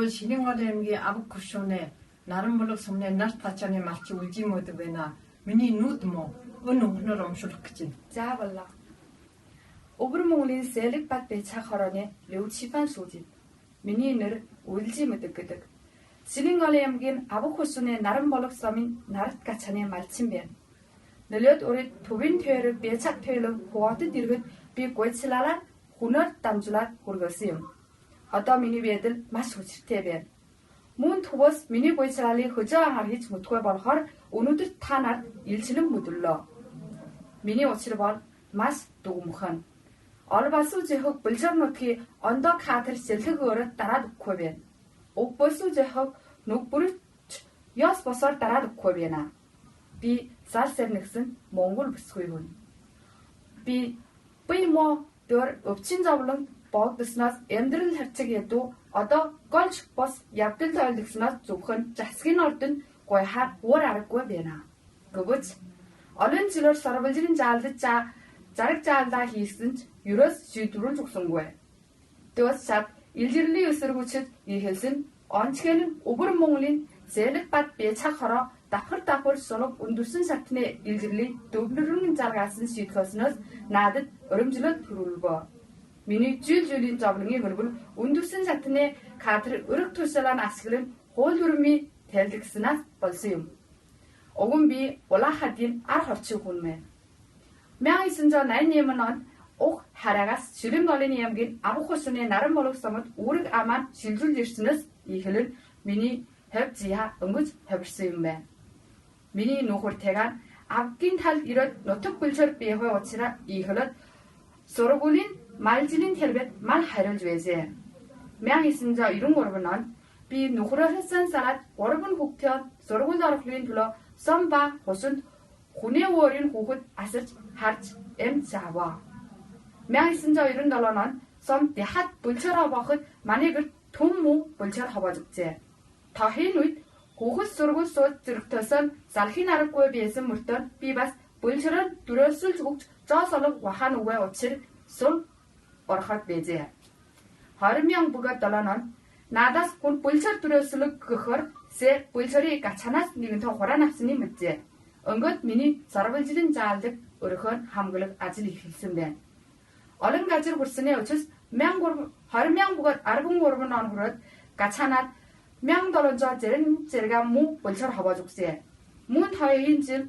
Тэгвэл Шилэн голын аймгийн Авг хөшөөний Наранбулаг сумны Нарт гачааны малчин Үлзий мөдөг байна. Миний нүд муу өн өнгөнөөр урамшуулах гэж байна. За боллоо. Өвөр Монголын Сэлэг бат бэцэг хорооны Лүчифан сүүжид. Миний нэр Үлзий мөдөг гэдэг. Шилэн голын аймгийн Авг хөшөөний Наранбулаг сумын Нарт гачааны малчин байна. Нөлөөд урид төвийн тойрог бэцэг тойлог хугатад иргэд би гуйцлалаа хүнээр дамжуулаад хүргэлсэн юм. Одоо миний байдал маш хүчтэй байна. Мөн төвөөс миний гуйцлалыг хөжөө анхаар хийж мэдгүй болохоор өнөөдөр та нарт илчлэн мэдэрлөө. Миний учир бол маш дүгмхэн. Орбасуу зөхөг булжар нутгийн ондоо катер сэлэг өрөд дараад өгөхгүй байна. Уг болсуу зөхөг нүг бүрч ёс босоор дараад өгөхгүй байна. Би зал сэрнэгсэн Монгол бүсгүй хүн. Би бие мо дөр өвчин зовлон богдсноос амьдрал харцаг ядуу одоо голж бос явдал тойлогсноос зөвхөн засгийн ордонд гуйхаар уур аргагүй байна. Гөвөж олон жилээр сарвалжин заалдаж зараг заалдаа хийсэн ч ерөөс шийдвэрлэж өгсөнгүй. Дөөс сад илжирлийн өсөргүүчд ихэлсэн онцгой нь өвөр Монголын зээлэг бат бяцах хороо давхар давхар сунаг өндөрсөн сатны илжирлийг дөвлөрөн заргаасан шийдхөөснөөс надад өрөмжлөд төрүүлбөө. Миний жил жилийн зовлонгийн хөргөл өндөрсөн сатны кадр өрөг тусалаа ашиглан хууль дүрмийн тайлгснаас болсон юм. Уг нь би Улаан ар хорчин хүн мэн. 1988 онд уг хараагаас Шилэн голын аймгийн Авах усны Наран болог сумад үүрэг амаа шилжүүлж ирснээс ихлэн миний хэв зя өнгөж хавирсан юм байна. Миний нөхөр Тэган авгийн талд ирээд нутаг бүлжээр биехой учраас ихлээд сургуулийн малжлын тэрбет мал хариулж байжээ. 1993 онд би нөхрөөсөн сараад 3 хүүхдээ сургууль орохлын төлөө сум ба хусанд хүний өөрийн хүүхэд асарч харж эм зааваа. 1997 онд сум дахиад бүлчээр хаваахад манай гэрт түн муу бүлчээр хавааж өгчээ. Тохын үед хүүхэд сургууль сууж зэрэгтөөсөн залхын аргагүй байсан мөртөө би бас бүлчээр дөрөөсөлж өгч зоос олог вахан үгүй учир сум ороход байжээ. 20 бөгөөд 7 онд надаас хүн бүлчээр дөрөөсөлөг гэхөр сэ бүлчээрийг гачанаас нэгэн хураан авсны мэджээ. Өнгөд миний сарвалжлын заалдаг өрөхөн хамглаг ажил эхэлсэн байна. Олон газар хүрсний учраас 20 бөгөөд 13 он хүрээд гачанаад 1766 муу булшаар хавааж өгсөн. Мөн хоёрын жил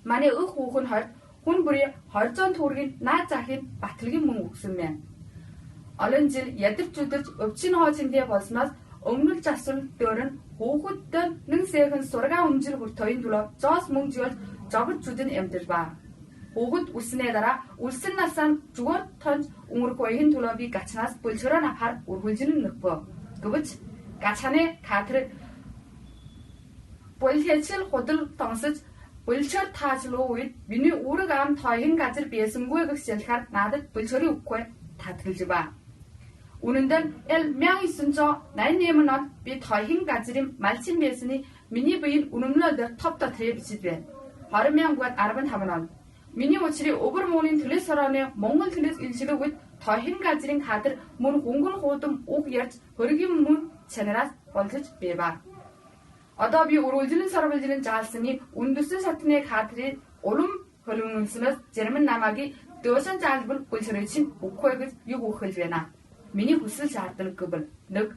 манай өх хүүхэн хорь хүн бүрийн 200 төгрөгийн наад захын баталгийн мөнгө өгсөн байна. Олон жил ядарч үдэрч өвчин хоочиндээ болсноос өмнөл засвар дээр нь хүүхэдтэй нэн сэхэн сургаа өмжил хүртөйн төлөө зоос мөнгө жиулж зогж зүдэн амьдарбаа. Хүүхэд үснээ дараа үлсэн насаа зүгээр тонж өнгөрөх уян төлөө би гачнаас булчраа авахар үргэлжлэн нөхбөө. Гэвч гачаны кадр булхэлчил худал тонгосож булчир таажлуу үед миний үүрэг ам тоён газар бийсэнгүй гэх шилхээр надад булчирыг өгөхгүй татгалж ба. Үнэн дээр эл 1988 онд би тоён газрын малчин байсны миний буян үнэмлөө дээр топ дотрыг бичиж байна. 20 15 онд миний учрыг өвөр мууны төлөөс хорооны Монгол төлөөс илжлэг үед тоён газрын кадр мөн хөнгөн хуудам үг ярьж хөргийн мөн чанараас болжиж байваа. Одоо би үргэлжлэн сарвалжлан заалсны үндэсний сатны кадрын улам хөлөмөлснөөс зарим нь намайг дөөсөн заалбар бүлсрэж өгөхгүй гэж юу өгөх байна. Миний хүсэл шаардлага гэвэл 1.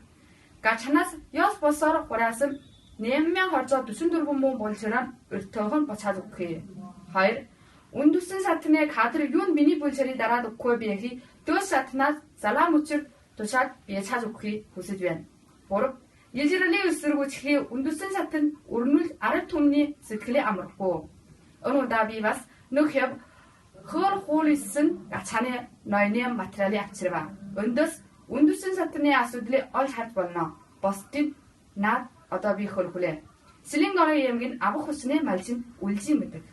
Гачнаас ёс босоор хураасан 8244 муу булшраа өртөөхөн буцаад өгөх. 2. Үндэсний сатны кадр юунд миний булшрыг дараад өгөхгүй байхи дөөс сатнаас залаа мөчөр тушаад бие цааж өгөхийг хүсэж байна. 3. Илжирлийн өсөргүүчхийн үндэсний сатанд өрнөл ард түмний сэтгэлээ амрахгүй. Энэ удаа би бас нөх яв хөр хуулисэн гачааны ноёны материалыг авчирва. Өндөс үндэсний сатны асуудлыг олж харж болно. Бусдын наад одоо би хөрхүлээ. Сэлэн голын аймгийн Авах усны малчин Үлзий мэдэг.